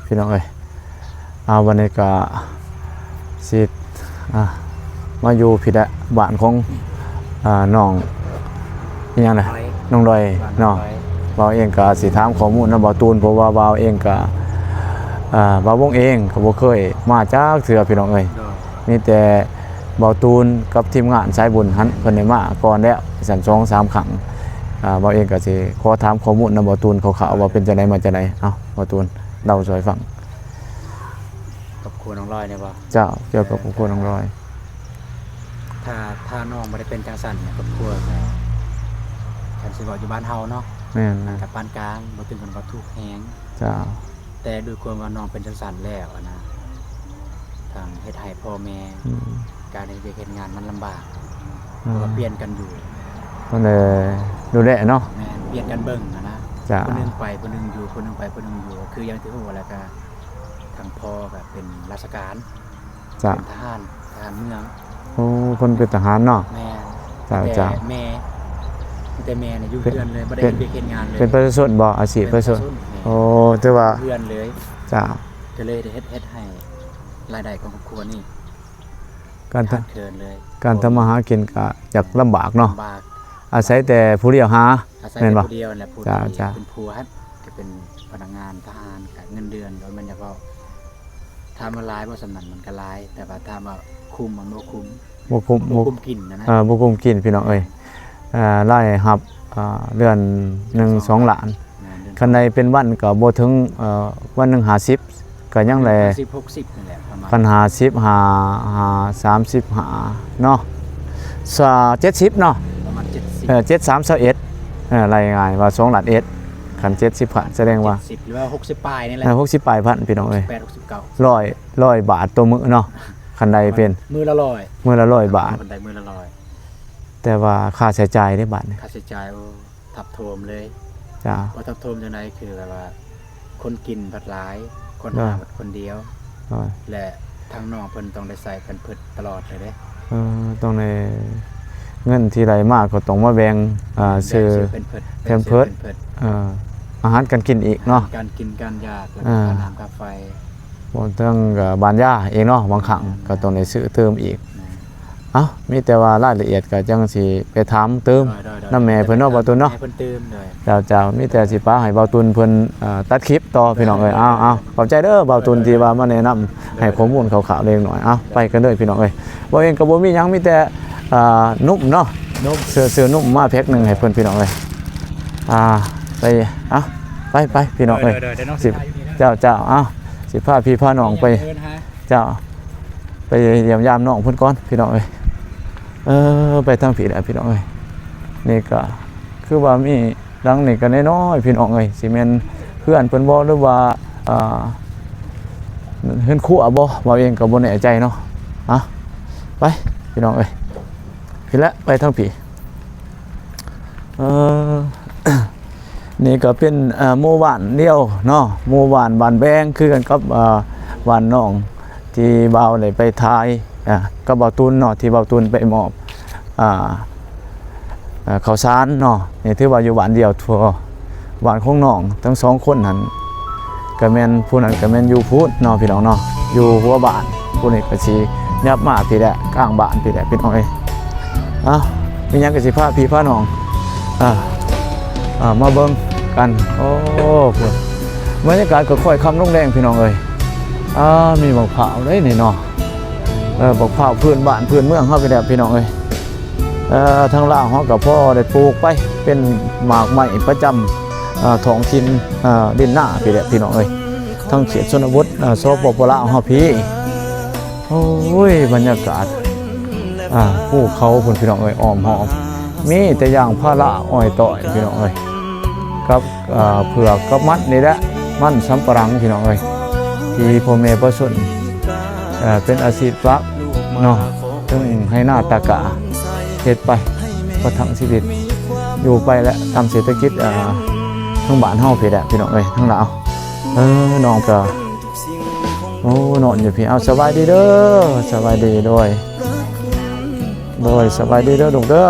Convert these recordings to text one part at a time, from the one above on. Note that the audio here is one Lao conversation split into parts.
ພີ່ນ້ອງເອີຍ. ເອົາ ວັນນີ້ກະຊິ ອ່າ ມາຢູ່ພີ້ແຫຼະ ບ້ານຂອງ ອ່າ ນ້ອງ ອີ່ຫຍັງນະ ນ້ອງດອຍເນາະ. ບ່າວເອງກະຊິຖາມຂໍ້ມູນນຳບ່າວຕູນ ເພາະວ່າບ່າວເອງກະ ອ່າ ບ່າວວົງເອງກະບໍ່ເຄີຍມາຈັກເທື່ອ ພີ່ນ້ອງເອີຍ. ມີແຕ່ບ່າວຕູນກັບທີມງານສາຍບຸນຫັ້ນ ເພິ່ນໄດ້ມາກ່ອນແລ້ວ ຊັ້ນສອງສາມຄັ້ງ. ອ່າ ບ່າວເອງກະຊິຂໍຖາມຂໍ້ມູນນຳບ່າວຕູນຄ່າວໆ ວ່າເປັນຈັ່ງໃດມາຈັ່ງໃດ. ເອົາ ບ່າວຕູນ ເລົ່າສູ່ກັນຟັງ. ຄອບຄົວນ້ອງລອຍນີ້ບໍ່? ເຈົ້າ ກ່ຽວກັບຄອບຄົວນ້ອງລອຍ. ຖ້າ ຖ້ານ້ອງບໍ່ໄດ້ເປັນຈັ່ງຊັ້ນ ຄອບຄົວກະ ຄັນຊິເວົ້າຢູ່ບ້ານເຮົາເນາະ ແມ່ນ ມັນກະປານກາງ ບໍ່ເຖິງກັນວ່າທຸກແຮງ. ເຈົ້າ ແຕ່ດ້ວຍຄວາມວ່ານ້ອງເປັນຈັ່ງຊັ້ນແລ້ວຫັ້ນນະ ທັງເຮັດໃຫ້ພໍ່ແມ່ ອືມ ການເຮັດວຽກເຮັດງານມັນລຳບາກ ເອີ ເພາະວ່າປ່ຽນກັນຢູ່ ເພິ່ນເລີຍດູແລເນາະ. ແມ່ນ ປ່ຽນກັນເບິ່ງຫັ້ນນະ. ເຈົ້າ ຜູ້ໜຶ່ງໄປຜູ້ໜຶ່ງຢູ່ ຜູ້ໜຶ່ງໄປຜູ້ໜຶ່ງຢູ່ ຄືຢ່າງທີ່ຮູ້ແຫຼະ ກະ ທາງພໍ່ກະເປັນລາຊະການ. ເຈົ້າ ເປັນທະຫານ ທະຫານເມືອງ. ໂອ້ ເພິ່ນເປັນທະຫານເນາະ. ແມ່ນ. ເຈົ້າ ແຕ່ ເຈົ້າ ແມ່ ແຕ່ແມ່ນີ້ຢູ່ເຮືອນເລີຍ ບໍ່ໄດ້ເຮັດວຽກເຮັດງານເລີຍ. ເປັນປະຊາຊົນບໍ່? ອາຊີບປະຊາຊົນ. ເປັນປະຊາຊົນ ແມ່ນ. ໂອ້ ແຕ່ວ່າ ຢູ່ເຮືອນເລີຍ. ເຈົ້າ ກະເລີຍໄດ້ເຮັດ ເຮັດໃຫ້ລາຍໄດ້ຂອງຄອບຄົວນີ້ ການທຳ ຂາດເຂີນເລີຍ. ການທຳມາຫາກິນກະຢາກລຳບາກເນາະ. ລຳບາກ. ອາໄສແຕ່ຜູ້ດຽວຫາ ອາໄສແຕ່ຜູ້ດຽວນັ້ນແຫຼະ. ຜູ້ທີ່ເປັນຜົວຫັ້ນກະເປັນພະນັກງານທະຫານ ກະເງິນເດືອນບໍ່ແມ່ນຢາກເວົ້າ ຖາມວ່າຫຼາຍບໍ່? ສ່ຳນັ້ນມັນກະຫຼາຍ ແຕ່ວ່າຖາມວ່າຄຸ້ມ ມັນບໍ່ຄຸ້ມ. ບໍ່ຄຸ້ມ ບໍ່ ບໍ່ ບໍ່ກຸ້ມກິນນະ. ເອີ ບໍ່ກຸ້ມກິນ ພີ່ນ້ອງເອີຍ. ເອີ ລາຍຮັບ ເອີ ເດືອນໜຶ່ງສອງລ້ານ. ແມ່ນ. ຄັນໄດ້ເປັນວັນກະບໍ່ເຖິງ ເອີ ວັນໜຶ່ງຫ້າສິບ ກະຍັງໄດ້ ຫ້າສິບ ຫົກສິບນີ້ແຫຼະປະມານ. ຄັນຫ້າສິບ ຫ້າ ຫ້າ ສາມສິບຫ້າເນາະ ສາ ເຈັດສິບເນາະ. ປະມານເຈັດສິບ. ເອີ ເຈັດສາມຊາວເອັດ. ເອີ ລາຍງ່າຍວ່າສອງລ້ານເອັດ ຄັນເຈັດສິບພັນ ສະແດງວ່າ ເຈັດສິບ ຫຼືວ່າຫົກສິບປາຍນີ້ແຫຼະ. ເອີ ຫົກສິບປາຍພັນ ພີ່ນ້ອງເອີຍ. ແປດ ຫົກສິບເກົ້າ ຮ້ອຍ ຮ້ອຍບາດຕໍ່ມື້ເນາະ. ຄັນໄດ້ເປັນ ມື້ລະຮ້ອຍ ມື້ລະຮ້ອຍບາດ. ຄັນໄດ້ມື້ລະຮ້ອຍ. ແຕ່ວ່າຄ່າໃຊ້ຈ່າຍເດ້ບາດນີ້ ຄ່າໃຊ້ຈ່າຍ ໂອ້ ທັບຖ້ວມເລີຍ. ເຈົ້າ ບໍ່ທັບຖ້ວມຈັ່ງໃດ ຄືແບບວ່າຄົນກິນພັດຫຼາຍ ຄົນ ໂດຍ ຫາພັດຄົນດຽວ. ໂດຍ ແລະ ທາງນ້ອງເພິ່ນຕ້ອງໄດ້ໃສ່ແພມເພີດຕະຫຼອດເລີຍເດ້. ເອີ ຕ້ອງໄດ້ ເງິນທີ່ໄດ້ມາກໍຕ້ອງມາແບ່ງ ເອີ ແບ່ງຊື້ ຊື້ແພມເພີດ ແພມເພີດ ແບ່ງຊື້ແພມເພີດ ເອີ ອາຫານການກິນອີກເນາະ. ອາຫານການກິນການຢາກ ແລ້ວກໍ ອ່າ ຄ່ານ້ຳຄ່າໄຟ ຮວມເຖິງກໍບານຢາອີກເນາະ ບາງຄັ້ງ ແມ່ນ ກໍຕ້ອງໄດ້ຊື້ຕື່ມອີກ. ແມ່ນ. ເອົ້າ ມີແຕ່ວ່າລາຍລະອຽດກໍຈັ່ງຊິໄປຖາມຕື່ມ ໂດຍ ໂດຍ ໂດຍ ນຳແມ່ເພິ່ນເນາະ ແມ່ເພິ່ນ ບ່າວຕູນເນາະ. ແມ່ເພິ່ນຕື່ມ ໂດຍ ເຈົ້າ ເຈົ້າ ມີແຕ່ຊິປະໃຫ້ບ່າວຕູນເພິ່ນ ເອີ ຕັດຄລິບຕໍ່ ພີ່ນ້ອງເອີຍ. ໂດຍ ເອົາ ເອົາ ຂອບໃຈເດີ ບ່າວຕູນ ໂດຍ ທີ່ວ່າມາແນະນຳ ໂດຍ ໃຫ້ຂໍ້ມູນຄ່າວໆເລັກນ້ອຍ. ເອົາ ໂດຍ ໄປກັນເດີ ພີ່ນ້ອງເອີຍ. ບ່າວເອງກໍບໍ່ມີຫຍັງ ມີແຕ່ ອ່າ ນົມເນາະ ນົມ ຊື້ ຊື້ນົມມາແພັກໜຶ່ງໃຫ້ເພິ່ນ ພີ່ນ້ອງເອີຍ. ອ່າ ໄປ ເອົາ ໄປ ໄປ ພີ່ນ້ອງເອີຍ. ໂດຍ ໂດຍ ໂດຍ ນ້ອງ ຊິ ຊິຖ່າຍຢູ່ນີ້ເດີ ເຈົ້າ ເຈົ້າ ເອົາ ຊິພາພີ່ພານ້ອງໄປ ເດີນຫາ ເຈົ້າ ໄປຢ້ຽມຢາມນ້ອງເພິ່ນກ່ອນ ພີ່ນ້ອງເອີຍ. ເອີ ໄປທາງພີ້ແຫຼະ ພີ່ນ້ອງເອີຍ. ນີ້ກໍຄືວ່າມີຫຼັງນີ້ກໍນ້ອຍໆ ພີ່ນ້ອງເອີຍ ຊິແມ່ນເຮືອນເພິ່ນບໍ່ ຫຼືວ່າ ອ່າ ເຮືອນຄົວບໍ່ ບ່າວເອງກໍບໍ່ແນ່ໃຈເນາະ. ເອົາ ໄປ ພີ່ນ້ອງເອີຍ ພີ້ແຫຼະ ໄປທາງພີ້. ເອີ ນີ້ກໍເປັນ ເອີ ໝູ່ບ້ານດຽວເນາະ ໝູ່ບ້ານບ້ານແບງ ຄືກັນກັບ ເອີ ບ້ານນ້ອງທີ່ບ່າວໄດ້ໄປຖ່າຍ ອ່າ ກັບບ່າວຕູນເນາະ ທີ່ບ່າວຕູນໄປມອບ ອ່າ ເອີ ເຂົ້າສານເນາະ. ນີ້ຖືວ່າຢູ່ບ້ານດຽວທົ່ວ ບ້ານຂອງນ້ອງທັງສອງຄົນຫັ້ນ ກໍແມ່ນ ຜູ້ນັ້ນກໍແມ່ນຢູ່ພຸ້ນເນາະ ພີ່ນ້ອງເນາະ ຢູ່ຫົວບ້ານ. ຜູ້ນີ້ກໍຊິຫຍັບມາພີ້ແຫຼະ ກາງບ້ານພີ້ແຫຼະ ພີ່ນ້ອງເອີຍ. ເອົ້າ ມີຫຍັງກໍຊິພາພີ່ພານ້ອງ ອ່າ ອ່າ ມາເບິ່ງກັນ. ໂອ້ ພຸ້ນ ບັນຍາກາດກໍຄ່ອຍຄ່ຳລົງແດງ ພີ່ນ້ອງເອີຍ. ອ່າ ມີບັກພ້າວເດ້ນີ້ເນາະ ເອີ ບັກພ້າວພື້ນບ້ານພື້ນເມືອງເຮົານີ້ແຫຼະ ພີ່ນ້ອງເອີຍ. ເອີ ທາງລາວເຮົາກໍພໍໄດ້ປູກໄປ ເປັນໝາກໄມ້ປະຈຳ ເອີ ທ້ອງຖິ່ນ ເອີ ດິນນາພີ້ແຫຼະ ພີ່ນ້ອງເອີຍ ທາງເຂດຊົນນະບົດ ເອີ ສປປ ລາວເຮົາພີ້. ໂອ້ຍ ບັນຍາກາດ ອ່າ ພູເຂົາພຸ້ນ ພີ່ນ້ອງເອີຍ ອ້ອມຮອບ ມີແຕ່ຢາງພາລາ ອ້ອຍຕ້ອຍ ພີ່ນ້ອງເອີຍ ກັບ ອ່າ ເຜືອກກັບມັນນີ້ແຫຼະ ມັນສຳປະຫຼັງ ພີ່ນ້ອງເອີຍ ທີ່ພໍ່ແມ່ປະຊາຊົນ ເອີ ເປັນອາຊີບຫຼັກເນາະ ເຖິງໄຮ່ນາຕາກາ ເຮັດໄປປະທັງຊີວິດ ຢູ່ໄປແຫຼະ ຕາມເສດຖະກິດ ເອີ ທາງບ້ານເຮົາພີ້ແຫຼະ ພີ່ນ້ອງເອີຍ ທາງລາວ. ເອີ ນ້ອງກໍ ໂອ້ ນອນຢູ່ພີ້. ເອົາ ສະບາຍດີເດີ ສະບາຍດີ. ໂດຍ ໂດຍ ສະບາຍດີເດີລູກເດີ.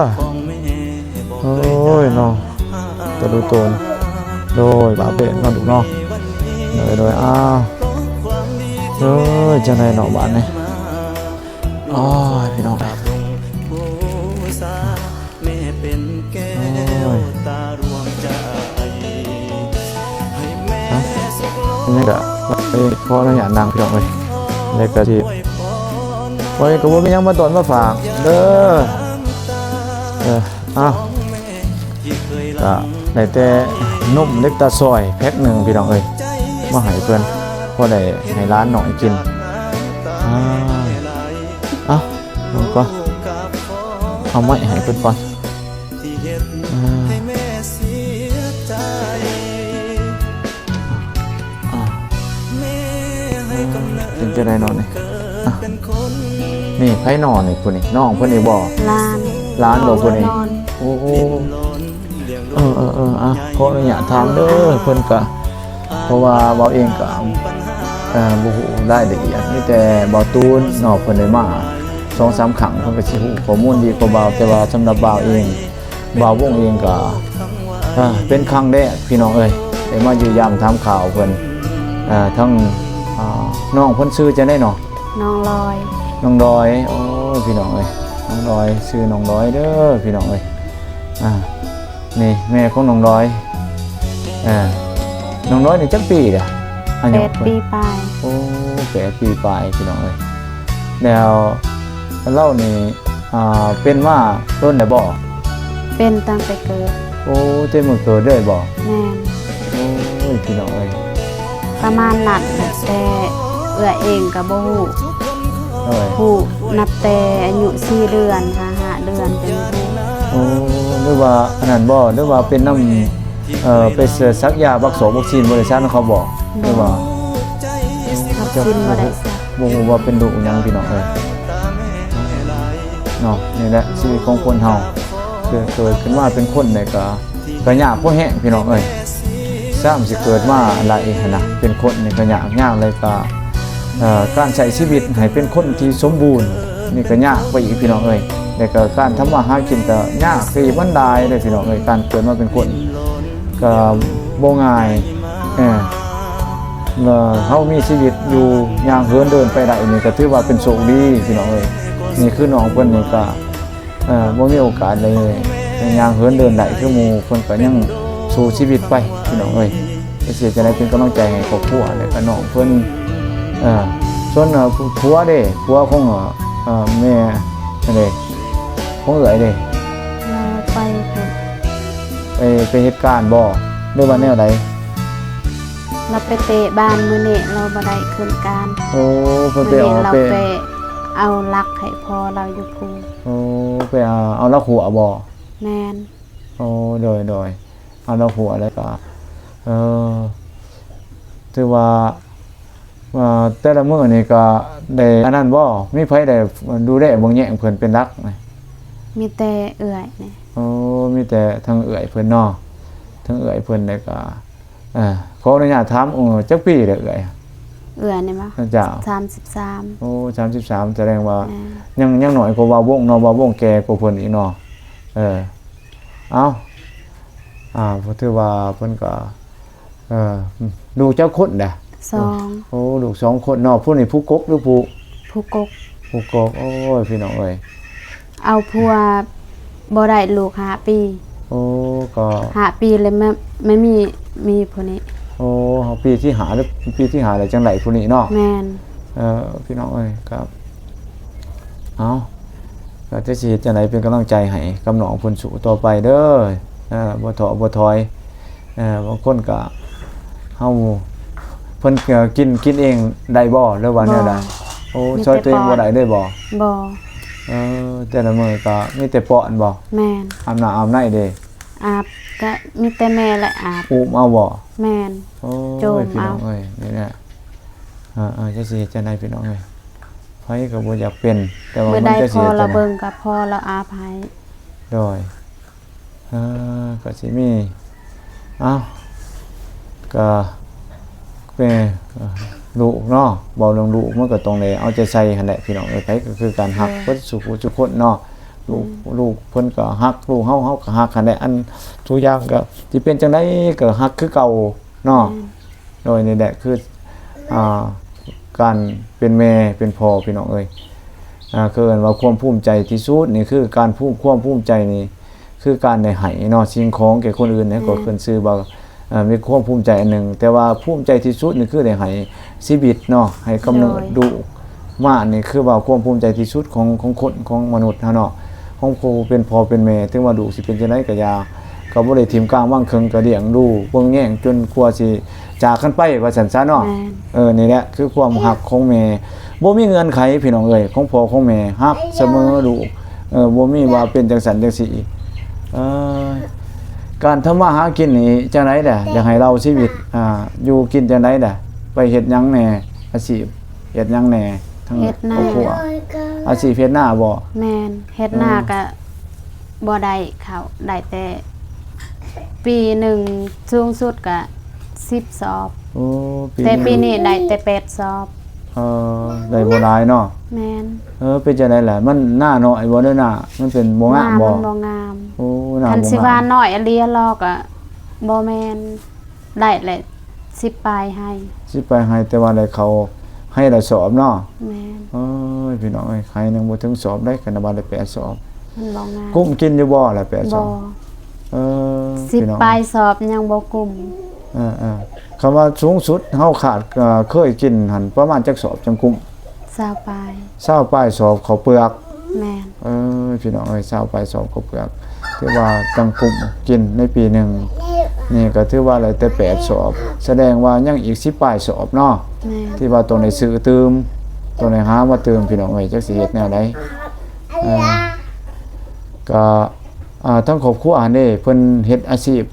ໂອ້ຍເນາະ ຕະລຸໂຕນ ໂດຍ ບາເບນເນາະລູກເນາະ. ໂດຍ ໂດຍ ອ້າວ ເອີຍ ຈັ່ງໃດເນາະບາດນີ້ ໂອ້ຍ ພີ່ນ້ອງເອີຍ ໂອ້ຍ ຮະ ຍັງກະ ເອີ ຂໍອະນຸຍາດນັ່ງ ພີ່ນ້ອງເອີຍ ແລ້ວກະຊິ ໂອ້ຍ ກະບໍ່ມີຫຍັງມາຕ້ອນມາຝາກເດີ ເອີ ເອົາ ກະໄດ້ແຕ່ນົມເລັກຕາຊອຍແພັກໜຶ່ງ ພີ່ນ້ອງເອີຍ ມາໃຫ້ເພິ່ນ ພໍໄດ້ໃຫ້ຫຼານນ້ອຍກິນ ອາ ເອົາ ເບິ່ງກ່ອນ ເອົາໄມ້ໃຫ້ເພິ່ນກ່ອນ ອາ ອາ ເປັນຈັ່ງໃດເນາະນີ້ ອາ ນີ້ໃຜເນາະນີ້ ຜູ້ນີ້ ນ້ອງເພິ່ນນີ້ບໍ່? ຫຼານ ຫຼານບໍ່ຜູ້ນີ້? ໂອ້ ເອີໆໆ ອາ ຂໍອະນຸຍາດຖາມເດີ ເພິ່ນກະ ເພາະວ່າເວົ້າເອງກະ ເອີ ບໍ່ຮູ້ລາຍລະອຽດ ມີແຕ່ບ່າວຕູນເນາະ ເພິ່ນໄດ້ມາສອງສາມຄັ້ງ ເພິ່ນກະຊິຮູ້ຂໍ້ມູນດີກວ່າບ່າວ ແຕ່ວ່າສຳລັບບ່າວເອງ ບ່າວວົງເອງກະ ເອີ ເປັນຄັ້ງແລກ ພີ່ນ້ອງເອີຍ ໄດ້ມາຢ້ຽມຢາມຖາມຂ່າວເພິ່ນ ເອີ ທັງ ອາ ນ້ອງເພິ່ນຊື່ຈັ່ງໃດເນາະ? ນ້ອງລອຍ ນ້ອງລອຍ ໂອ້ຍ ພີ່ນ້ອງເອີຍ ນ້ອງລອຍ ຊື່ນ້ອງລອຍເດີ ພີ່ນ້ອງເອີຍ ອາ ນີ້ແມ່ຂອງນ້ອງລອຍ ເອີ ນ້ອງລອຍນີ້ຈັກປີລະ? ອາຍຸ ແປດປີປາຍ ໂອ້ ແປດປີປາຍ ພີ່ນ້ອງເອີຍ ແລ້ວລາວນີ້ ອາ ເປັນມາດົນແລ້ວບໍ່? ເປັນຕັ້ງແຕ່ເກີດ ໂອ້ ແຕ່ມື້ເກີດເລີຍບໍ່? ແມ່ນ ໂອ້ຍ ພີ່ນ້ອງເອີຍ ປະມານນັ້ນແຫຼະ ແຕ່ເອື້ອຍເອງກະບໍ່ຮູ້ ໂດຍ ຮູ້ນັບແຕ່ອາຍຸສີ່ເດືອນ ຫາຫ້າເດືອນຈັ່ງຮູ້ ໂອ້ ຫຼືວ່າອັນນັ້ນບໍ່ ຫຼືວ່າເປັນນຳ ເອີ ໄປສັກຢາບັກສອກວັກຊີນບໍລິສັດນຳເຂົາບໍ່? ຫຼືວ່າ ວັກຊີນບໍ່ໄດ້ສັກ ບໍ່ຮູ້ວ່າເປັນໂລກຫຍັງ ພີ່ນ້ອງເອີຍ ເນາະ ນີ້ແຫຼະຊີວິດຂອງຄົນເຮົາ ເກີດ ເກີດຂຶ້ນມາເປັນຄົນນີ້ກະ ກະຍາກພໍແຮງ ພີ່ນ້ອງເອີຍ ຊ້ຳຊິເກີດມາໄດ້ຫັ້ນນະ ເປັນຄົນນີ້ກະຍາກ ຍາກແລ້ວກະ ເອີ ການໃຊ້ຊີວິດໃຫ້ເປັນຄົນທີ່ສົມບູນນີ້ກະຍາກໄປອີກ ພີ່ນ້ອງເອີຍ ແລ້ວກະການທຳມາຫາກິນກະຍາກໄປອີກ ມັນຫຼາຍເດ້ ພີ່ນ້ອງເອີຍ ການເກີດມາເປັນຄົນກະບໍ່ງ່າຍ ເອີ ເຮົາມີຊີວິດຢູ່ຍ່າງເຫີນເດີນໄປໄດ້ນີ້ກະຖືວ່າເປັນໂຊກດີ ພີ່ນ້ອງເອີຍ ນີ້ຄືນ້ອງເພິ່ນນີ້ກະ ເອີ ບໍ່ມີໂອກາດໄດ້ ໄດ້ຍ່າງເຫີນເດີນໄດ້ຄືໝູ່ ເພິ່ນກະຍັງສູ້ຊີວິດໄປ ພີ່ນ້ອງເອີຍ ກະຊິເຮັດຈັ່ງໃດເປັນກຳລັງໃຈໃຫ້ຄອບຄົວ ແລ້ວກະນ້ອງເພິ່ນ ເອີ ສ່ວນ ເອີ ຜົວເດ້ ຜົວຂອງ ເອີ ແມ່ຫັ້ນເດ້ ຂອງເອື້ອຍເດ້ ລາວໄປພຸ້ນ ໄປ ໄປເຮັດການບໍ່ ຫຼືວ່າແນວໃດ? ລາວໄປເຕະບານມື້ນີ້ ລາວບໍ່ໄດ້ຂຶ້ນການ ໂອ້ ເພິ່ນໄປ ມື້ນີ້ ເອົາ ລາວໄປ ໄປເອົາຫຼັກໃຫ້ພໍ່ລາວຢູ່ພູ ໂອ້ ໄປເອົາ ເອົາຫຼັກຫົວບໍ່? ແມ່ນ ໂອ້ ໂດຍໆ ເອົາຫຼັກຫົວແລ້ວກະ ເອີ ຖືວ່າ ເອີ ແຕ່ລະມື້ນີ້ກະໄດ້ອັນນັ້ນບໍ່? ມີໃຜໄດ້ດູແລເບິ່ງແຍງເພິ່ນເປັນຫຼັກ? ມີແຕ່ເອື້ອຍນີ້ ໂອ້ ມີແຕ່ທາງເອື້ອຍເພິ່ນເນາະ ທາງເອື້ອຍເພິ່ນແລ້ວກະ ເອີ ຂໍອະນຸຍາດຖາມ ເອີ ຈັກປີແລ້ວເອື້ອຍ? ເອື້ອຍນີ້ບໍ? ເຈົ້າ ສາມສິບສາມ ໂອ້ ສາມສິບສາມ ສະແດງວ່າ ແມ່ນ ຍັງ ຍັງໜ້ອຍກວ່າບ່າວວົງເນາະ ບ່າວວົງແກ່ກວ່າເພິ່ນອີກເນາະ ເອີ ເອົ້າ ອາ ຖືວ່າເພິ່ນກະ ເອີ ລູກຈັກຄົນນະ? ສອງ ໂອ້ ລູກສອງຄົນເນາະ ຜູ້ນີ້ຜູ້ກົກຫຼືຜູ້? ຜູ້ກົກ ຜູ້ກົກ ໂອ້ຍ ພີ່ນ້ອງເອີຍ ເອົາຜົວບໍ່ໄດ້ລູກຫ້າປີ ໂອ້ ກະຫ້າປີແລ້ວ ມາ ມາມີ ມີຜູ້ນີ້ ໂອ້ ປີທີຫ້າ ຫຼື ປີທີຫ້າແລ້ວຈັ່ງໄດ້ຜູ້ນີ້ເນາະ ແມ່ນ ເອີ ພີ່ນ້ອງເອີຍ ກະ ເອົ້າ ກະຈະຊິເຮັດຈັ່ງໃດ ເປັນກຳລັງໃຈໃຫ້ກັບນ້ອງເພິ່ນສູ້ຕໍ່ໄປເດີ ເອີ ບໍ່ທໍ້ບໍ່ຖອຍ ເອີ ບາງຄົນກະ ເຮົາ ເພິ່ນ ເອີ ກິນ ກິນເອງໄດ້ບໍ່ ຫຼືວ່າແນວໃດ? ບໍ່ ໂອ້ ມີແຕ່ ຊ່ອຍຕົວເອງບໍ່ໄດ້ເລີຍບໍ່? ບໍ່ ເອີ ແຕ່ລະມື້ກະມີແຕ່ປ້ອນບໍ່? ແມ່ນ ອາບນ້ຳອາບໃນເດ? ອາບ ກະມີແຕ່ແມ່ແຫຼະອາບ ອຸ້ມເອົາບໍ່? ແມ່ນ ໂອ້ຍ ພີ່ນ້ອງເອີຍ ນີ້ແຫຼະ ເອີ ຈັກຊິເຮັດຈັ່ງໃດ ພີ່ນ້ອງເອີຍ ໃຜກະບໍ່ຢາກເປັນ ແຕ່ວ່າມັນຈັກຊິເຮັດຈັ່ງໃດ ເມື່ອໃດພໍ່ລາວເບິ່ງກະພໍ່ລາວອາບໃຫ້ ໂດຍ ເອີ ກະຊິມີ ເອົ້າ ກະແມ່ ເອີ ລູກເນາະ ເວົ້າເລື່ອງລູກມັນກະຕ້ອງໄດ້ເອົາໃຈໃສ່ຫັ້ນແຫຼະ ພີ່ນ້ອງເອີຍ ໃຜກະຄືກັນ ຮັກ ເອີ ເບິດສູ່ຜູ້ສູ່ຄົນເນາະ ລູກ ແມ່ນ ລູກເພິ່ນກະຮັກ ລູກເຮົາ ເຮົາກະຮັກຫັ້ນແຫຼະ ອັນທຸກຢ່າງກະຊິເປັນຈັ່ງໃດກະຮັກຄືເກົ່າເນາະ ແມ່ນ ໂດຍ ນີ້ແຫຼະຄື ອ່າ ການເປັນແມ່ເປັນພໍ່ ພີ່ນ້ອງເອີຍ ອ່າ ຄືເອີ້ນວ່າຄວາມພູມໃຈທີ່ສຸດນີ້ ຄືການພູມ ຄວາມພູມໃຈນີ້ ຄືການໄດ້ໃຫ້ເນາະ ສິ່ງຂອງແກ່ຄົນອື່ນນີ້ ແມ່ນ ກໍຂຶ້ນຊື່ວ່າ ເອີ ມີຄວາມພູມໃຈອັນໜຶ່ງ, ແຕ່ວ່າພູມໃຈທີ່ສຸດນີ້ຄືໄດ້ໃຫ້ຊີວິດເນາະ ໃຫ້ກຳເນີດ ໂດຍ ລູກມານີ້ ຄືວ່າຄວາມພູມໃຈທີ່ສຸດຂອງ ຂອງຄົນ ຂອງມະນຸດເຮົາເນາະ ຂອງຜູ້ເປັນພໍ່ເປັນແມ່. ເຖິງວ່າລູກຊິເປັນຈັ່ງໃດກໍຢ່າ ກໍບໍ່ໄດ້ຖິ້ມກາງວາງເຄິ່ງ ກໍລ້ຽງດູເບິ່ງແຍງຈົນກວ່າຊິຈາກກັນໄປ ວ່າຊັ້ນຊະເນາະ. ແມ່ນ ເອີ ນີ້ແຫຼະຄືຄວາມຮັກຂອງແມ່ ບໍ່ມີເງື່ອນໄຂ ພີ່ນ້ອງເອີຍ ຂອງພໍ່ຂອງແມ່ ຮັກສະເໝີລູກ ເອີ ບໍ່ມີວ່າເປັນຈັ່ງຊັ້ນຈັ່ງຊີ້. ເອີ ການທຳມາຫາກິນນີ້ຈັ່ງໃດລະ? ຢາກໃຫ້ເລົ່າຊີວິດ ອ່າ ຢູ່ກິນຈັ່ງໃດລະ? ໄປເຮັດຫຍັງແດ່? ອາຊີບເຮັດຫຍັງແດ່? ທາງ ເຮັດນາ ຄອບຄົວ ອາຊີບເຮັດນາບໍ່? ແມ່ນ ເຮັດນາ ເອີ ກະບໍ່ໄດ້ເຂົ້າ ໄດ້ແຕ່ປີໜຶ່ງສູງສຸດກະສິບສອບ. ໂອ້ ປີ ແຕ່ປີນີ້ໄດ້ແຕ່ແປດສອບ. ເອີ ໄດ້ບໍ່ຫຼາຍເນາະ. ແມ່ນ ເອີ ເປັນຈັ່ງໃດລະ? ມັນນານ້ອຍບໍ່ ຫຼືນາມັນເປັນບໍ່ງາມບໍ່? ນາມັນບໍ່ງາມ. ໂອ້ ນາ ຄັນຊິວ່ານ້ອຍອີ່ຫຼີລະກະບໍ່ແມ່ນ ໄດ້ແຫຼະ ສິບປາຍໄຮ່ ສິບປາຍໄຮ່ ແຕ່ວ່າໄດ້ເຂົ້າໄຮ່ລະສອບເນາະ. ແມ່ນ ໂອ້ຍ ພີ່ນ້ອງເອີຍ ໄຮ່ໜຶ່ງບໍ່ເຖິງສອບໃດ ຄັນວ່າໄດ້ແປດສອບ ມັນບໍ່ງາມ. ກຸ້ມກິນຢູ່ບໍ່ລະແປດສອບ? ບໍ່ ເອີ ສິບ ພີ່ນ້ອງ ປາຍສອບຍັງບໍ່ກຸ້ມ. ເອີໆ ຄຳວ່າສູງສຸດເຮົາຂາດ ເອີ ເຄີຍກິນຫັ້ນປະມານຈັກສອບຈັ່ງກຸ້ມ? ຊາວປາຍ ຊາວປາຍສອບເຂົ້າເປືອກ. ແມ່ນ ເອີ ພີ່ນ້ອງເອີຍ ຊາວປາຍສອບເຂົ້າເປືອກ ຖືວ່າຈັ່ງກຸ້ມກິນໃນປີໜຶ່ງນີ້ ກໍຖືວ່າໄດ້ແຕ່ແປດສອບ ສະແດງວ່າຍັງອີກສິບປາຍສອບເນາະ. ແມ່ນ ທີ່ວ່າຕ້ອງໄດ້ຊື້ຕື່ມ ຕ້ອງໄດ້ຫາມາຕື່ມ ພີ່ນ້ອງເອີຍ ຈັກຊິເຮັດແນວໃດ. ເອີ ກໍ ອ່າ ທາງຄອບຄົວຫັ້ນເດ້ ເພິ່ນເຮັດອາຊີບ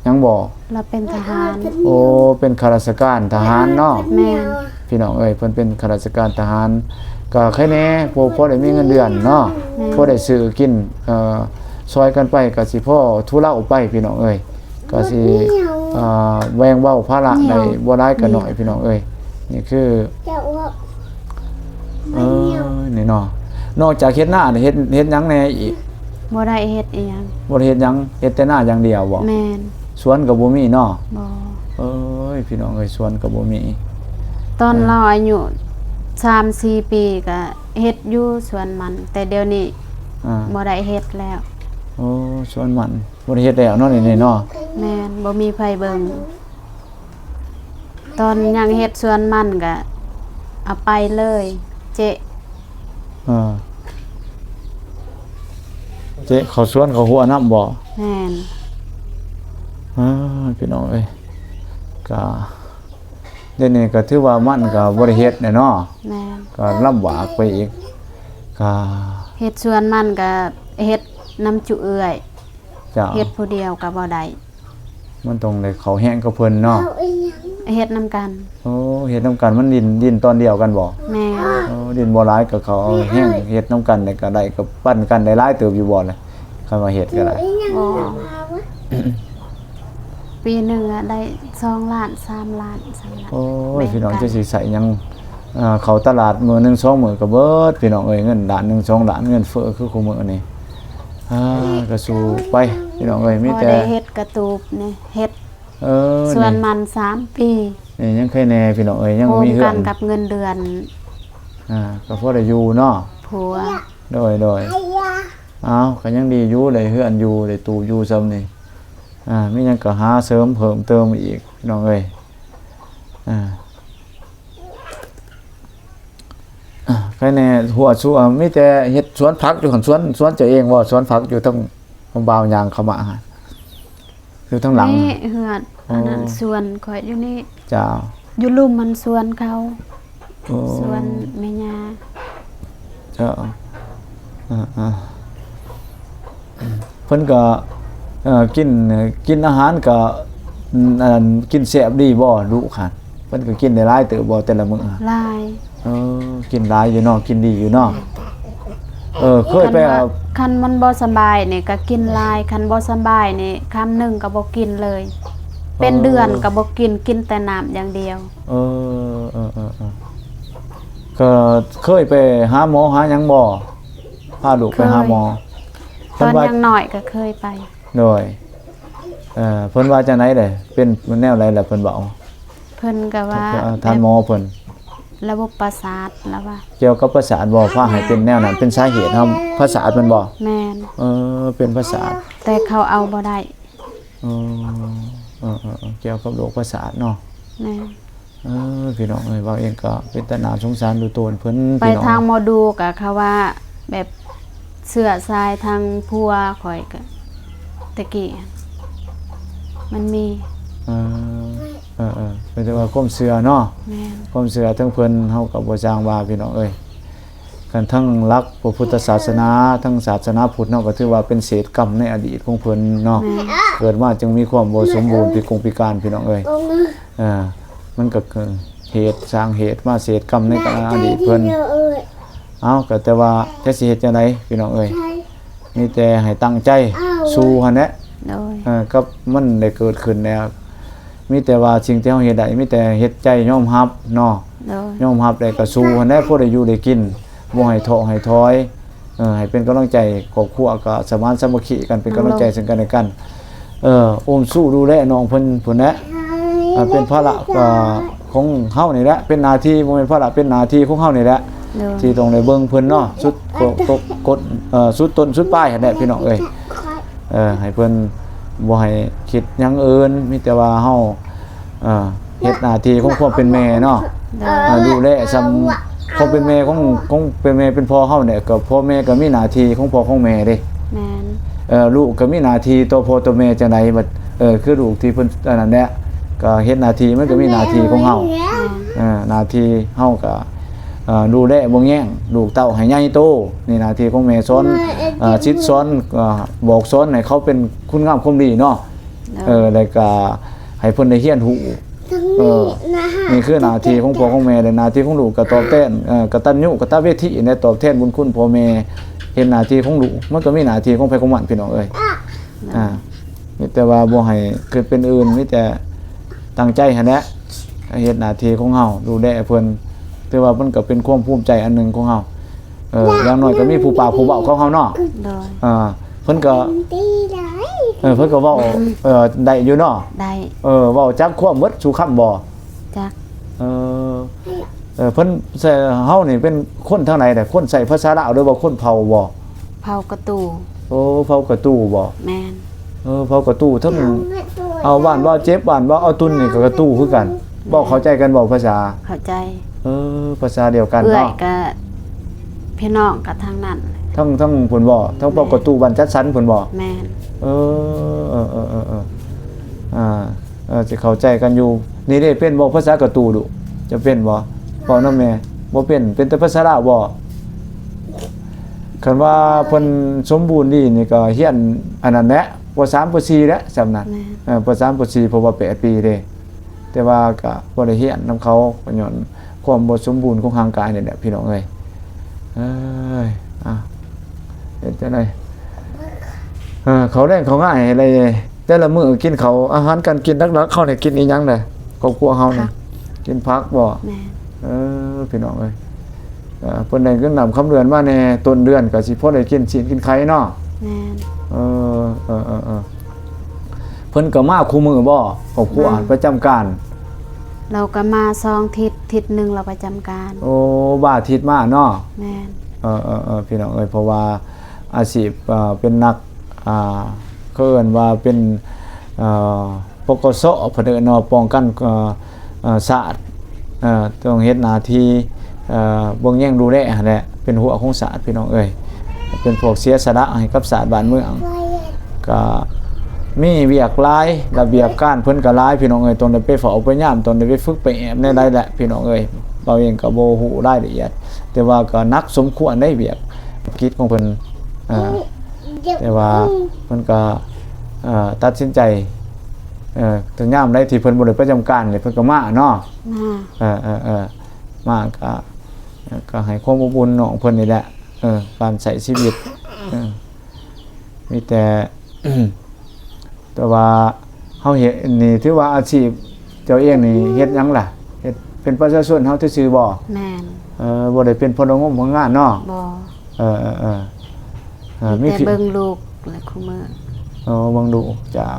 ຫຍັງບໍ່? ລາວເປັນທະຫານ. ໂອ້ ເປັນຂ້າລາຊະການທະຫານເນາະ. ແມ່ນ ພີ່ນ້ອງເອີຍ ເພິ່ນເປັນຂ້າລາຊະການທະຫານ ກໍໃຄແດ່ ພໍ ພໍໄດ້ມີເງິນເດືອນເນາະ. ແມ່ນ ພໍໄດ້ຊື້ກິນ ເອີ ຊ່ອຍກັນໄປ ກໍຊິພໍທຸເລົາໄປ ພີ່ນ້ອງເອີຍ ກໍຊິ ອ່າ ແບ່ງເບົາພາລະໄດ້ ບໍ່ຫຼາຍກໍໜ້ອຍ ພີ່ນ້ອງເອີຍ. ນີ້ຄື ເອີ ນີ້ເນາະ ນອກຈາກເຮັດນາ ເຮັດ ເຮັດຫຍັງແດ່ອີກ? ບໍ່ໄດ້ເຮັດອີ່ຫຍັງ. ບໍ່ໄດ້ເຮັດຫຍັງ ເຮັດແຕ່ນາຢ່າງດຽວບໍ່? ແມ່ນ ສວນກໍບໍ່ມີເນາະ. ບໍ່ ເອີຍ ພີ່ນ້ອງເອີຍ ສວນກໍບໍ່ມີ. ຕອນ ເອີ ລາວອາຍຸສາມສີ່ປີກໍເຮັດຢູ່ສວນມັນ ແຕ່ດຽວນີ້ ອ່າ ບໍ່ໄດ້ເຮັດແລ້ວ. ໂອ້ ສວນມັນບໍ່ໄດ້ເຮັດແລ້ວເນາະ ນີ້ເນາະ. ແມ່ນ ບໍ່ມີໃຜເບິ່ງ. ຕອນຍັງເຮັດສວນມັນກະເອົາໄປເລີຍ ເຈະ ເອີ ເຈະເຂົ້າສວນເຂົ້າຮົ້ວນຳບໍ່? ແມ່ນ ເອີ ພີ່ນ້ອງເອີຍ ກະ ດຽວນີ້ກໍຖືວ່າມັນກໍບໍ່ໄດ້ເຮັດແຫຼະເນາະ. ແມ່ນ ກໍລຳບາກໄປອີກ ກໍເຮັດສວນມັນກໍເຮັດນຳຈຸເອື້ອຍ. ເຈົ້າ ເຮັດຜູ້ດຽວກໍບໍ່ໄດ້ ມັນຕ້ອງໄດ້ເຂົ້າແຮງກັບເພິ່ນເນາະ. ເຮັດນຳກັນ. ໂອ້ ເຮັດນຳກັນ ມັນດິ້ນ ດິ້ນຕອນດຽວກັນບໍ່? ແມ່ນ ໂອ້ ດິ້ນບໍ່ຫຼາຍກໍເຂົ້າແຮງ ເຮັດນຳກັນໄດ້ກໍໄດ້ ກໍປັນກັນໄດ້ຫຼາຍເຕີບຢູ່ບໍ່ລະ ຄັນວ່າເຮັດກໍໄດ້? ບໍ່ ປີໜຶ່ງອະໄດ້ສອງລ້ານ ສາມລ້ານ ສາມລ້ານ. ໂອ້ຍ ພີ່ນ້ອງ ຈັກຊິໃຊ້ຫຍັງ ເອີ ເຂົ້າຕະຫຼາດມື້ໜຶ່ງສອງມື້ກໍເບິດ ພີ່ນ້ອງເອີຍ ເງິນລ້ານໜຶ່ງສອງລ້ານ ເງິນເຟີ້ຄືຄູ່ມື້ນີ້. ອ່າ ກໍສູ້ໄປ ພີ່ນ້ອງເອີຍ ມີແຕ່ ພໍໄດ້ເຮັດກະຕູບນີ້ ເຮັດ ເອີ ສວນມັນສາມປີ ນີ້ຍັງໃຄແດ່ ພີ່ນ້ອງເອີຍ ຍັງມີເຮືອນກັບເງິນເດືອນ. ອ່າ ກໍພໍໄດ້ຢູ່ເນາະ ຜົວ. ໂດຍ ໂດຍ ອ້າວ ກໍຍັງດີຢູ່ ໄດ້ເຮືອນຢູ່ ໄດ້ຕູ້ຢູ່ຊ່ຳນີ້. ອ່າ ມີຫຍັງກໍຫາເສີມເພີ່ມເຕີມອີກ ພີ່ນ້ອງເອີຍ. ອ່າ ອ່າ ໃຄແດ່ ຫົວຊຸ ມີແຕ່ເຮັດສວນຜັກຢູ່ຫັ້ນ ສວນ ສວນເຈົ້າເອງບໍ່? ສວນຜັກຢູ່ທາງບ່າວຍ່າງເຂົ້າມາຫັ້ນ ຢູ່ທາງຫຼັງນີ້ ເຮືອນ ໂອ້ ອັນນັ້ນສວນຂ້ອຍຢູ່ນີ້. ເຈົ້າ ຢູ່ລຸ່ມມັນສວນເຂົາ. ໂອ້ ສວນແມ່ຍ່າ. ເຈົ້າ ອ່າໆ ເພິ່ນກໍ ເອີ ກິນ ກິນອາຫານກໍ ອັນ ກິນແຊບດີບໍ່ ລູກຫັ້ນ? ເພິ່ນກໍກິນໄດ້ຫຼາຍເຕີບບໍ່ແຕ່ລະມື້? ຫຼາຍ. ເອີ ກິນຫຼາຍຢູ່ເນາະ ກິນດີຢູ່ເນາະ. ເອີ ເຄີຍໄປ ຄັນວ່າ ຄັນມັນບໍ່ສະບາຍນີ້ກໍກິນຫຼາຍ ຄັນບໍ່ສະບາຍນີ້ຄຳໜຶ່ງກໍບໍ່ກິນເລີຍ. ເອີ ເປັນເດືອນກໍບໍ່ກິນ ກິນແຕ່ນ້ຳຢ່າງດຽວ. ເອີ ເອີ ເອີ ເອີ ກໍເຄີຍໄປຫາໝໍຫາຫຍັງບໍ່? ພາລູກໄປຫາໝໍ. ເຄີຍ ຕອນຍັງນ້ອຍກໍເຄີຍໄປ. ໂດຍ ເອີ ເພິ່ນວ່າຈັ່ງໃດເດ? ເປັນແນວໃດລະເພິ່ນເວົ້າ? ເພິ່ນກໍວ່າ ທ່ານໝໍເພິ່ນ ລະບົບປະສາດລະວ່າ. ກ່ຽວກັບປະສາດບໍ່? ພາໃຫ້ເປັນແນວນັ້ນ ເປັນສາເຫດເນາະ ປະສາດແມ່ນບໍ່? ແມ່ນ. ເອີ ເປັນປະສາດ ແຕ່ເຂົາເອົາບໍ່ໄດ້. ອໍ ເອີໆໆ ກ່ຽວກັບໂລກປະສາດເນາະ. ແມ່ນ. ເອີ ພີ່ນ້ອງເອີຍ ເວົ້າເອງກໍເປັນຕາໜ້າສົງສານດູໂຕນເພິ່ນ ໄປ ພີ່ນ້ອງ. ທາງໝໍດູກໍເຂົາວ່າແບບເຊື້ອສາຍທາງຜົວຂ້ອຍກໍ ແຕ່ກີ້ມັນມີ. ເອີ ເອີໆ ແຕ່ວ່າຄວາມເຊື່ອເນາະ. ແມ່ນ. ຄວາມເຊື່ອທາງເພິ່ນເຮົາກໍບໍ່ຊ່າງວ່າ ພີ່ນ້ອງເອີຍ. ຄັນທັງຫຼັກພະພຸດທະສາສະໜາ ທັງສາສະໜາພຸດເນາະ ກໍຖືວ່າເປັນເສດກຳໃນອະດີດຂອງເພິ່ນເນາະ. ແມ່ນ. ເກີດມາຈຶ່ງມີຄວາມບໍ່ສົມບູນ ພິກົງພິການ ພີ່ນ້ອງເອີຍ. ເອີ ມັນກໍເກີດເຫດ ສ້າງເຫດມາ ເສດກຳໃນອະດີດເພິ່ນ. ເອົາ ກໍແຕ່ວ່າຈະຊິເຮັດຈັ່ງໃດ ພີ່ນ້ອງເອີຍ ມີແຕ່ໃຫ້ຕັ້ງໃຈສູ້ຫັ້ນແຫຼະ. ໂດຍ. ເອີ ກັບມັນໄດ້ເກີດຂຶ້ນແລ້ວ ມີແຕ່ວ່າສິ່ງທີ່ເຮົາເຮັດໄດ້ ມີແຕ່ເຮັດໃຈຍອມຮັບເນາະ. ໂດຍ. ຍອມຮັບແລ້ວກໍສູ້ຫັ້ນແຫຼະ ພໍໄດ້ຢູ່ໄດ້ກິນ ບໍ່ໃຫ້ທໍ້ໃຫ້ຖອຍ. ເອີ ໃຫ້ເປັນກຳລັງໃຈ ຄອບຄົວກໍສະໝານສາມັກຄີກັນ ເປັນກຳລັງໃຈເຊິ່ງກັນແລະກັນ. ເອີ ອຸ້ມຊູດູແລນ້ອງເພິ່ນພຸ້ນແຫຼະ. ເອີ ເປັນພາລະ ເອີ ຂອງເຮົານີ້ແຫຼະ ເປັນໜ້າທີ່ ບໍ່ແມ່ນພາລະ ເປັນໜ້າທີ່ຂອງເຮົານີ້ແຫຼະ. ໂດຍ. ທີ່ຕ້ອງໄດ້ເບິ່ງເພິ່ນເນາະ ສຸດ ກົດ ເອີ ສຸດຕົ້ນສຸດປາຍຫັ້ນແຫຼະ ພີ່ນ້ອງເອີຍ. ເອີ ໃຫ້ເພິ່ນ ບໍ່ໃຫ້ຄິດຫຍັງອື່ນ ມີແຕ່ວ່າເຮົາ ເອີ ເຮັດໜ້າທີ່ຂອງຄວາມເປັນແມ່ເນາະ. ໂດຍ. ເອີ ດູແລສ່ຳຄວາມເປັນແມ່ຂອງ ຂອງເປັນແມ່ເປັນພໍ່ເຮົານີ້ ກໍພໍ່ແມ່ກໍມີໜ້າທີ່ຂອງພໍ່ຂອງແມ່ເດ້. ແມ່ນ. ເອີ ລູກກໍມີໜ້າທີ່ຕໍ່ພໍ່ຕໍ່ແມ່ຈັ່ງໃດ ບັດ ເອີ ຄືລູກທີ່ເພິ່ນອັນນັ້ນແຫຼະ ກໍເຮັດໜ້າທີ່ ມັນກໍມີໜ້າທີ່ຂອງເຮົາ. ແມ່ນ. ເອີ ໜ້າທີ່ເຮົາກໍ ເອີ ດູແລເບິ່ງແຍງລູກເຕົ້າໃຫ້ໃຫຍ່ໂຕ ນີ້ໜ້າທີ່ຂອງແມ່. ສອນ ເອີ ສິດສອນ ເອີ ບອກສອນໃຫ້ເຂົາເປັນຄຸນງາມຄວາມດີເນາະ. ໂດຍ. ເອີ ແລ້ວກໍໃຫ້ເພິ່ນໄດ້ຮຽນຮູ້. ເອີ ນີ້ຄືໜ້າທີ່ຂອງພໍ່ຂອງແມ່ ແລະ ໜ້າທີ່ຂອງລູກກໍຕອບແທນ ເອີ ກະຕັນຍູກະຕະເວທີ ແລະ ຕອບແທນບຸນຄຸນພໍ່ແມ່. ເຮັດໜ້າທີ່ຂອງລູກ ມັນກໍມີໜ້າທີ່ຂອງໃຜຂອງມັນ ພີ່ນ້ອງເອີຍ. ອ່າ ມີແຕ່ວ່າບໍ່ໃຫ້ຄິດເປັນອື່ນ ມີແຕ່ຕັ້ງໃຈຫັ້ນແຫຼະ ເຮັດໜ້າທີ່ຂອງເຮົາ ດູແລເພິ່ນ. ຖືວ່າມັນກໍເປັນຄວາມພູມໃຈອັນໜຶ່ງຂອງເຮົາ. ເອີ ຢ່າງໜ້ອຍກໍມີຜູ້ປາກຜູ້ເວົ້າຂອງເຮົາເນາະ. ໂດຍ. ເອີ ເພິ່ນກໍ ເອີ ເພິ່ນກໍເວົ້າ ເອີ ໄດ້ຢູ່ເນາະ. ໄດ້. ເອີ ເວົ້າຈັກຄວາມໝົດສູ່ຄຳບໍ່? ຈັກ. ເອີ ເອີ ເພິ່ນ ເຮົານີ້ເປັນຄົນທາງໃດແດ່? ຄົນໃຊ້ພາສາລາວ ຫຼືວ່າຄົນເຜົ່າບໍ່? ເຜົ່າກະຕູ. ໂອ້ ເຜົ່າກະຕູບໍ່? ແມ່ນ. ເອີ ເຜົ່າກະຕູ ທັງ ເອົາ ບ້ານວ່າເຈັບ ບ້ານວ່າເອົາຕຸນນີ້ກໍກະຕູຄືກັນ. ແມ່ນ. ເວົ້າເຂົ້າໃຈກັນບໍ່ ພາສາ? ເຂົ້າໃຈ. ເອີ ພາສາດຽວກັນເນາະ. ເອື້ອຍກະພີ່ນ້ອງກະທາງນັ້ນ ທັງ ທັງພຸ້ນບໍ່? ທັງເຜົ່າກະຕູ ບ້ານຈັດສັນພຸ້ນບໍ່? ແມ່ນ. ເອີ ເອີ ເອີ ເອີ ເອີ ອ່າ ເອີ ຊິເຂົ້າໃຈກັນຢູ່. ນີ້ເດ້ ເປັນບໍ່ພາສາກະຕູດຸ? ຈະເປັນບໍ່? ເວົ້ານຳແມ່. ບໍ່ເປັນ. ເປັນແຕ່ພາສາລາວບໍ່? ຄັນວ່າເພິ່ນສົມບູນດີນີ້ກໍຮຽນອັນນັ້ນແຫຼະ ປໍສາມ ປໍສີ່ແຫຼະ ສ່ຳນັ້ນ. ແມ່ນ. ເອີ ປໍສາມ ປໍສີ່ ເພາະວ່າແປດປີເດ້. ແຕ່ວ່າກໍບໍ່ໄດ້ຮຽນນຳເຂົາ ກໍຍ້ອນຄວາມບໍ່ສົມບູນຂອງຮ່າງກາຍນີ້ແຫຼະ ພີ່ນ້ອງເອີຍ. ເອີຍ ອ່າ ເຮັດຈັ່ງໃດ? ເອີ ເຂົ້າແລງເຂົ້າງາຍໄດ້ ແຕ່ລະມື້ກິນເຂົ້າ ອາຫານການກິນຫຼັກໆ ເຮົານີ້ກິນອີ່ຫຍັງແດ່? ຄອບຄົວເຮົານີ້ ຜັກ. ກິນຜັກບໍ່? ແມ່ນ. ເອີ ພີ່ນ້ອງເອີຍ ເອີ ເພິ່ນໄດ້ເງິນນ້ຳຄຳເດືອນມາແດ່ ຕົ້ນເດືອນກໍຊິພໍໄດ້ກິນຊີ້ນກິນໄຂ່ເນາະ. ແມ່ນ. ເອີ ເອີ ເອີ ເອີ ເພິ່ນກໍມາຄູ່ມື້ບໍ່? ຄອບຄົວ ແມ່ນ. ປະຈຳການ ລາວກໍມາສອງທິດ ທິດໜຶ່ງລາວປະຈຳການ. ໂອ້ ບາງທິດມາເນາະ. ແມ່ນ. ເອີ ເອີ ເອີ ພີ່ນ້ອງເອີຍ ເພາະວ່າອາຊີບ ເອີ ເປັນນັກ ອ່າ ເຂົາເອີ້ນວ່າເປັນ ເອີ ປກສ ເພິ່ນເອີ້ນເນາະ ປ້ອງກັນ ເອີ ເອີ ຊາດ ເອີ ຕ້ອງເຮັດໜ້າທີ່ ເອີ ເບິ່ງແຍງດູແລຫັ້ນແຫຼະ ເປັນຫົວຂອງຊາດ ພີ່ນ້ອງເອີຍ ເປັນພວກເສຍສະຫຼະໃຫ້ກັບຊາດບ້ານເມືອງ. ກະມີວຽກຫຼາຍ ລະບຽບການເພິ່ນກະຫຼາຍ ພີ່ນ້ອງເອີຍ ຕ້ອງໄດ້ໄປເຝົ້າໄປຍາມ ຕ້ອງໄດ້ໄປຝຶກໄປແອບແນວໃດແຫຼະ ພີ່ນ້ອງເອີຍ ເຮົາເອງກະບໍ່ຮູ້ລາຍລະອຽດ ແຕ່ວ່າກະໜັກສົມຄວນໃດວຽກກິດຂອງເພິ່ນ. ເອີ ແຕ່ວ່າເພິ່ນກໍ ເອີ ຕັດສິນໃຈ ເອີ ແຕ່ຍາມໃດທີ່ເພິ່ນບໍ່ໄດ້ປະຈຳການນີ້ ເພິ່ນກໍມາເນາະ. ມາ. ເອີ ເອີ ເອີ ມາກໍ ກໍໃຫ້ຄວາມອົບອຸ່ນນ້ອງເພິ່ນນີ້ແຫຼະ. ເອີ ການໃຊ້ຊີວິດ ເອີ ມີແຕ່ ແຕ່ວ່າເຮົາເຮັດນີ້ ຖືວ່າອາຊີບເຈົ້າເອງນີ້ເຮັດຫຍັງລະ? ເຮັດເປັນປະຊາຊົນເຮົາຊື່ໆບໍ່? ແມ່ນ. ເອີ ບໍ່ໄດ້ເປັນພະນັກງານໂຮງງານເນາະ? ບໍ່. ເອີ ເອີ ເອີ ເອີ ມີແຕ່ເບິ່ງລູກແຫຼະຄູ່ມື້. ເອີ ເບິ່ງລູກ. ເຈົ້າ.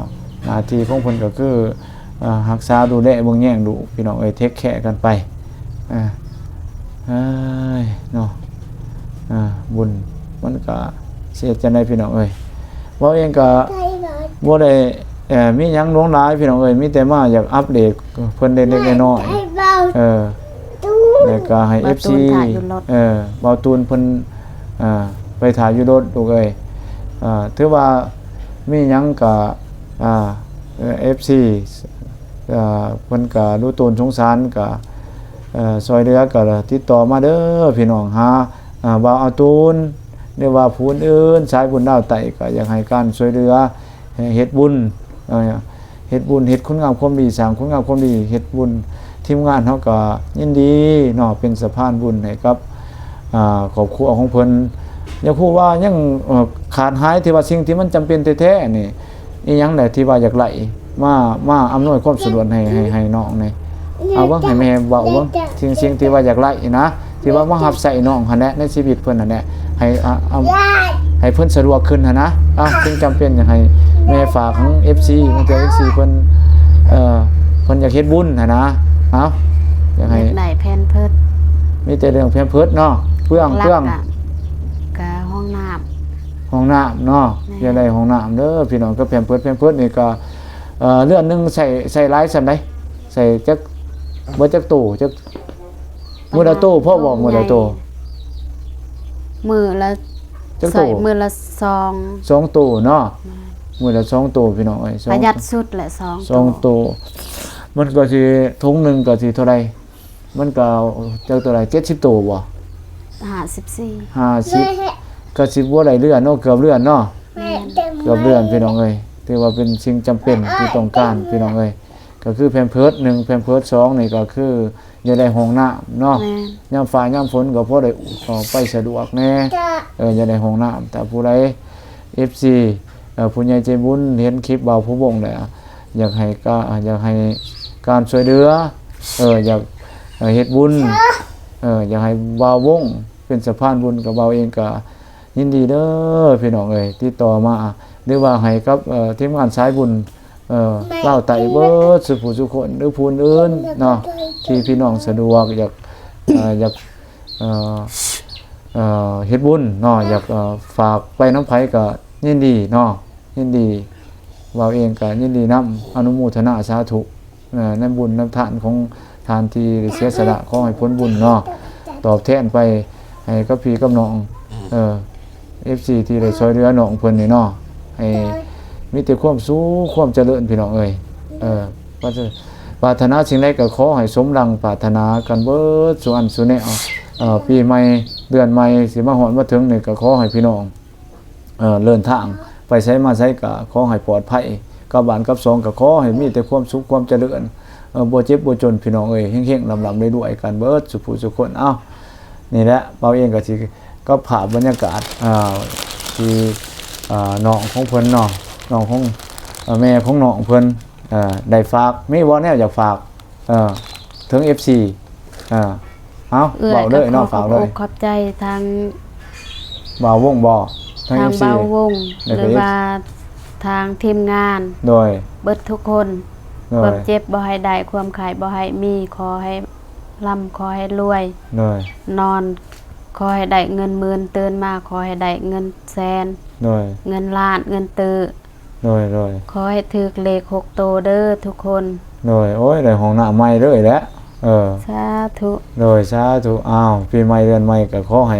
ໜ້າທີ່ຂອງເພິ່ນກໍຄື ເອີ ຮັກສາດູແລເບິ່ງແຍງລູກ ພີ່ນ້ອງເອີຍ ເທກແຄກັນໄປ. ເອີ ເອີຍເນາະ ອ່າ ບຸນມັນກະຊິເຮັດຈັ່ງໃດພີ່ນ້ອງເອີຍ. ເວົ້າເອງກະບໍ່ໄດ້ ເອີ ມີຫຍັງຫຼວງຫຼາຍພີ່ນ້ອງເອີຍ, ມີແຕ່ມາຢາກອັບເດດເພິ່ນເລັກໆນ້ອຍໆ ເອີ ແລ້ວກະໃຫ້ ເອັຟຊີ ເອີ ບ່າວຕູນເພິ່ນ ອ່າ ໄປຖ້າຢູ່ລົດລູກເອີຍ. ອ່າ ຖືວ່າມີຫຍັງກະ ອ່າ ເອີ ເອັຟຊີ ອ່າ ເພິ່ນກະຮູ້ຕົນສົງສານ ກະ ເອີ ຊ່ອຍເຫຼືອ ກະຕິດຕໍ່ມາເດີພີ່ນ້ອງ. ຫາ ອ່າ ບ່າວອາຕູນ ຫຼືວ່າຜູ້ອື່ນ ສາຍບຸນລາວໃຕ້ ກະຢາກໃຫ້ການຊ່ວຍເຫຼືອ ເຮັດບຸນ ເອີ ເຮັດບຸນ ເຮັດຄຸນງາມຄວາມດີ ສ້າງຄຸນງາມຄວາມດີ ເຮັດບຸນ. ທີມງານເຮົາກະຍິນດີເນາະ ເປັນສະພານບຸນໃຫ້ກັບ ອ່າ ຄອບຄົວຂອງເພິ່ນ. ຢາກຮູ້ວ່າຍັງ ເອີ ຂາດຫາຍ ທີ່ວ່າສິ່ງທີ່ມັນຈຳເປັນແທ້ໆນີ້ ອີ່ຫຍັງແຫຼະທີ່ວ່າຢາກໄດ້ ມາ ມາອຳນວຍຄວາມສະດວກໃຫ້ ໃຫ້ ໃຫ້ນ້ອງແດ່? ເອົາເບິ່ງ ໃຫ້ແມ່ເວົ້າເບິ່ງ ສິ່ງ ສິ່ງທີ່ວ່າຢາກໄດ້ນະ ທີ່ວ່າມາຮັບໃຊ້ນ້ອງຫັ້ນແຫຼະ ໃນຊີວິດເພິ່ນຫັ້ນແຫຼະ ໃຫ້ ອ່າ ອ່າ ໃຫ້ເພິ່ນສະດວກຂຶ້ນຫັ້ນນະ. ອ່າ ສິ່ງຈຳເປັນຢາກໃຫ້ແມ່ຝາກຂອງ ເອັຟຊີ ບາງເທື່ອ ເອັຟຊີ ເພິ່ນ ເອີ ເພິ່ນຢາກເຮັດບຸນຫັ້ນນະ. ເອົາ ຢາກໃຫ້ ຢາກໄດ້ແພມເພີດ ມີແຕ່ເລື່ອງແພມເພີດເນາະ ເປືອງ ເປືອງ ກະຫ້ອງນ້ຳ ຫ້ອງນ້ຳເນາະ. ແມ່ນ ຢາກໄດ້ຫ້ອງນ້ຳເດີພີ່ນ້ອງ ກັບແພມເພີດ. ແພມເພີດນີ້ກະ ເອີ ເດືອນໜຶ່ງໃຊ້ ໃຊ້ຫຼາຍສ່ຳໃດ? ໃຊ້ຈັກ ເບິດຈັກໂຕ? ຈັກ ມື້ລະໂຕພໍບໍ່? ມື້ລະໂຕ ມື້ລະ ຈັກໂຕ? ໃຊ້ມື້ລະສອງ ສອງໂຕເນາະ. ແມ່ນ ມື້ລະສອງໂຕພີ່ນ້ອງເອີຍ ປະຢັດສຸດແຫຼະ ສອງ ສອງໂຕ. ມັນກໍຊິ ຖົງໜຶ່ງກໍຊິເທົ່າໃດ? ມັນກໍຈັກໂຕໃດ ເຈັດສິບໂຕບໍ່? ຫ້າສິບສີ່ ຫ້າສິບ ກໍຊິບໍ່ໄດ້ເດືອນເນາະ ເກືອບເດືອນເນາະ. ແມ່ນ ເກືອບເດືອນພີ່ນ້ອງເອີຍ ຖືວ່າເປັນສິ່ງຈຳເປັນທີ່ຕ້ອງການພີ່ນ້ອງເອີຍ. ກໍຄືແພມເພີດໜຶ່ງ ແພມເພີດສອງນີ້ກໍຄືຢາກໄດ້ຫ້ອງນ້ຳເນາະ. ແມ່ນ ຍາມຟ້າຍາມຝົນກໍພໍໄດ້ອອກໄປສະດວກແດ່. ເອີ ຢາກໄດ້ຫ້ອງນ້ຳ ຖ້າຜູ້ໃດ ເອັຟຊີ ເອີ ຜູ້ໃຫຍ່ໃຈບຸນເຫັນຄລິບບ່າວພູວົງແລ້ວ ຢາກໃຫ້ກາ ຢາກໃຫ້ການຊ່ວຍເຫຼືອ ເອີ ຢາກ ເອີ ເຮັດບຸນ ເອີ ຢາກໃຫ້ບ່າວວົງເປັນສະພານບຸນ ກັບບ່າວເອງກໍຍິນດີເດີພີ່ນ້ອງເອີຍ. ຕິດຕໍ່ມາ ຫຼືວ່າໃຫ້ກັບ ເອີ ທີມງານສາຍບຸນ ເອີ ລາວໃຕ້ເບິດສູ່ຜູ້ສູ່ຄົນ ຫຼືຜູ້ອື່ນເນາະ ທີ່ພີ່ນ້ອງສະດວກ ຢາກ ເອີ ຢາກ ເອີ ເອີ ເຮັດບຸນເນາະ ຢາກ ເອີ ຝາກໄປນຳໃຜກໍຍິນດີເນາະ ຍິນດີ. ບ່າວເອງກໍຍິນດີນຳ ອະນຸໂມທະນາສາທຸ ເອີ ໃນບຸນໃນທານຂອງທ່ານທີ່ໄດ້ເສຍສະຫຼະ. ຂໍໃຫ້ຜົນບຸນເນາະ ຕອບແທນໄປໃຫ້ກັບພີ່ກັບນ້ອງ ເອີ ເອັຟຊີ ທີ່ໄດ້ຊ່ວຍເຫຼືອນ້ອງເພິ່ນນີ້ເນາະ ໃຫ້ມີແຕ່ຄວາມສຸກຄວາມຈະເລີນພີ່ນ້ອງເອີຍ. ເອີ ປາດຖະໜາສິ່ງໃດກໍຂໍໃຫ້ສົມດັ່ງປາດຖະໜາກັນເບິດສູ່ອັນສູ່ແນວ. ເອີ ປີໃໝ່ເດືອນໃໝ່ຊິມາຮອດມາເຖິງນີ້ ກໍຂໍໃຫ້ພີ່ນ້ອງ ເອີ ເດີນທາງໄປໃສມາໃສກໍຂໍໃຫ້ປອດໄພ ກັບບ້ານກັບຊ່ອງກໍຂໍໃຫ້ມີແຕ່ຄວາມສຸກຄວາມຈະເລີນ ເອີ ບໍ່ເຈັບບໍ່ຈົນພີ່ນ້ອງເອີຍ ເຮັງໆ ລ່ຳໆ ລວຍໆ ກັນເບິດສູ່ຜູ້ສູ່ຄົນ. ເອົ້າ ນີ້ແຫຼະ ບ່າວເອງກໍຊິກັບພາບບັນຍາກາດ ເອີ ທີ່ ເອີ ນ້ອງຂອງເພິ່ນເນາະ ນ້ອງຂອງ ເອີ ແມ່ຂອງນ້ອງເພິ່ນ ເອີ ໄດ້ຝາກ ມີບໍ່ແນວຢາກຝາກ ເອີ ເຖິງ ເອັຟຊີ ເອີ ເອົາ ເວົ້າເລີຍເນາະ ຝາກເລີຍ. ຂອບໃຈທາງບ່າວວົງບໍ່? ທາງ ທາງ ເອັຟຊີ ບ່າວວົງ ຫຼືວ່າທາງທີມງານ ໂດຍ ເບິດທຸກຄົນ ໂດຍ ຄວາມເຈັບບໍ່ໃຫ້ໄດ້ ຄວາມໄຂ້ບໍ່ໃຫ້ມີ ຂໍໃຫ້ລ່ຳ ຂໍໃຫ້ລວຍ ໂດຍ ນອນຂໍໃຫ້ໄດ້ເງິນໝື່ນ ຕື່ນມາຂໍໃຫ້ໄດ້ເງິນແສນ ໂດຍ ເງິນລ້ານ ເງິນຕື້ ໂດຍ ໂດຍ ຂໍໃຫ້ຖືກເລກຫົກໂຕເດີທຸກຄົນ ໂດຍ. ໂອ້ຍ ໄດ້ຫ້ອງນ້ຳໃໝ່ເລີຍແຫຼະ ເອີ ສາທຸ ໂດຍ ສາທຸ. ອ້າວ ປີໃໝ່ເດືອນໃໝ່ກໍຂໍໃຫ້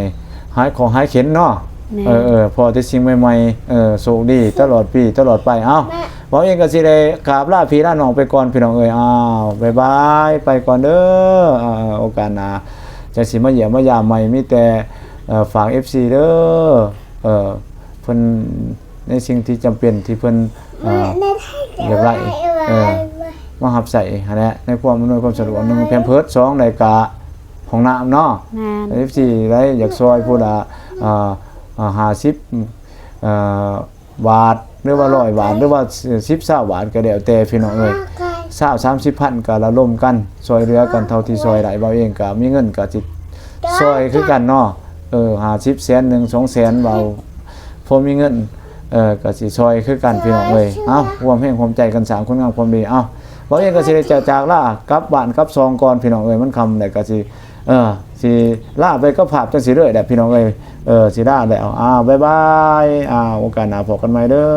ຫາຍເຄາະຫາຍເຂັນເນາະ ແມ່ນ ເອີ ເອີ ພໍແຕ່ສິ່ງໃໝ່ໆ ເອີ ໂຊກດີຕະຫຼອດປີຕະຫຼອດໄປ. ອ້າວ ແມ່ ບ່າວເອງກໍຊິໄດ້ກາບລາພີ່ລານ້ອງໄປກ່ອນພີ່ນ້ອງເອີຍ. ອ້າວ ບາຍບາຍ ໄປກ່ອນເດີ ເອີ ໂອກາດໜ້າຈັ່ງຊິມາຢ້ຽມມາຢາມໃໝ່ ມີແຕ່ ເອີ ຝາກ ເອັຟຊີ ເດີ ເອີ ເພິ່ນ ໃນສິ່ງທີ່ຈຳເປັນທີ່ເພິ່ນ ເອີ ຢາກໄດ້ ເອີ ມາຮັບໃຊ້ຫັ້ນແຫຼະ ໃນຄວາມອຳນວຍຄວາມສະດວກ ໜຶ່ງ ແພມເພີດ ສອງ ໄດ້ກະຫ້ອງນ້ຳເນາະ ແມ່ນ ເອັຟຊີ ໄດ້ຢາກຊ່ອຍຜູ້ລະ ເອີ ເອີ ຫ້າສິບ ເອີ ບາດ ຫຼືວ່າຮ້ອຍບາດ ຫຼືວ່າສິບ ຊາວບາດກໍແລ້ວແຕ່ພີ່ນ້ອງເອີຍ ຊາວ ສາມສິບພັນ ກໍລະດົມກັນຊ່ອຍເຫຼືອກັນເທົ່າທີ່ຊ່ອຍໄດ້. ເວົ້າເອງກໍມີເງິນກໍຊິຊ່ອຍຄືກັນເນາະ ເອີ ຫ້າສິບ ແສນໜຶ່ງ ສອງແສນ ເວົ້າ ພໍມີເງິນ ເອີ ກໍຊິຊ່ອຍຄືກັນພີ່ນ້ອງເອີຍ. ເອົ້າ ຮ່ວມແຮງຮ່ວມໃຈກັນສ້າງຄຸນງາມຄວາມດີ. ເອົ້າ ເຮົາເອງກໍຊິໄດ້ຈາກ ຈາກລາກັບບ້ານກັບຊ່ອງກ່ອນ ພີ່ນ້ອງເອີຍ ມັນຄ່ຳແລ້ວ ກໍຊິ ເອີ ຊິລາໄປກັບພາບຈັ່ງຊີ້ເລີຍແຫຼະ ພີ່ນ້ອງເອີຍ. ເອີ ຊິລາແລ້ວ ອ້າວ ບາຍບາຍ ອ້າວ ໂອກາດໜ້າພໍ້ກັນໃໝ່ເດີ.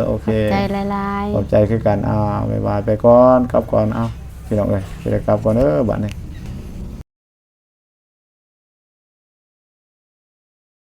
ໂອເຄ ຂອບໃຈຫຼາຍໆ ຂອບໃຈຄືກັນ. ອ້າວ ບາຍບາຍ ໄປກ່ອນ ກັບກ່ອນ. ອ້າວ ພີ່ນ້ອງເອີຍ ຊິໄດ້ກັບກ່ອນເດີບາດນີ້.